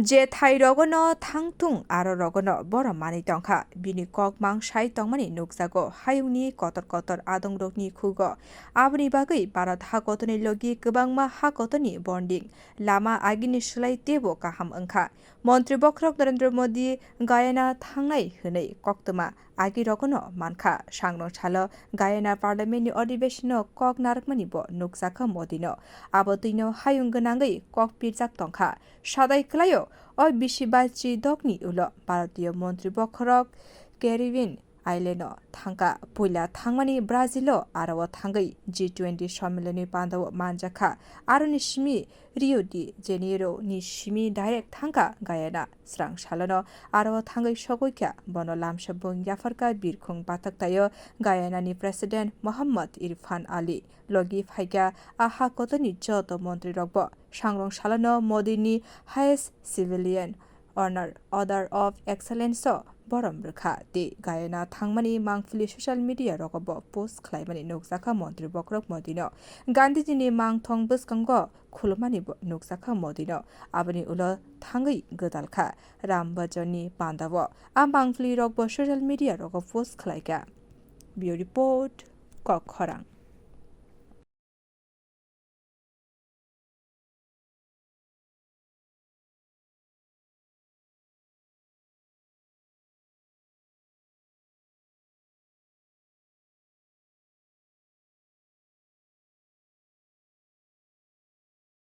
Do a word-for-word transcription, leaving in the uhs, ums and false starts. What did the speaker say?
Je thai rogono thangthung aro rogono borom manwi tongkha, bini kok mang sai tongmani nukjago hayungni kotor kotor adongrokni khugo. Aboni bagwi Bharat hakotorni logi kwbangma hakotorni bonding lama agini slai teibo kaham wngkha. Montri bokhorok Narendra Modi Guyana thangnai hwnwi koktwma agi rogono mankha. Sangrong salo Guyana Parliament ni adhibeshon no kok narwkmani bo nukjakha Modi no. Abo twino hayung gwnangwi kok pirjak tongkha. Sadai kwlaio o bisi bachi dokni ulo Bharatiyo montri bokhorok Caribbean Island o thangkha. Puila thangmani Brazil o aro o thangwi G twenty sommeloni pandao manjakha. Aroni simi Rio de Janeiro ni simi direct thangkha Guyana. Srang salono aro o thangwi sogwi kha. Bono lamsa bung yapharkha birkhung bathaktaio Guyana ni President Mohammad Irfan Ali. Logi phaikha a hakotorni joto montri rokbo. Sangrong salono Modi ni highest civilian honor Order of Excellence o borom rwkha tei Guyana thangmani mangpili social media rogo bo post khlaimani nukjakha montri bokhorok Modi no. Gandhiji ni mangthong bwskango khulumani bo nukjakha Modi no. Aboni ulo thangwi gwdalkha Ram Bhajan ni pandao. A mangpili rok bo social media rogo post khlaikha. Bureau Report, Kok Khorang.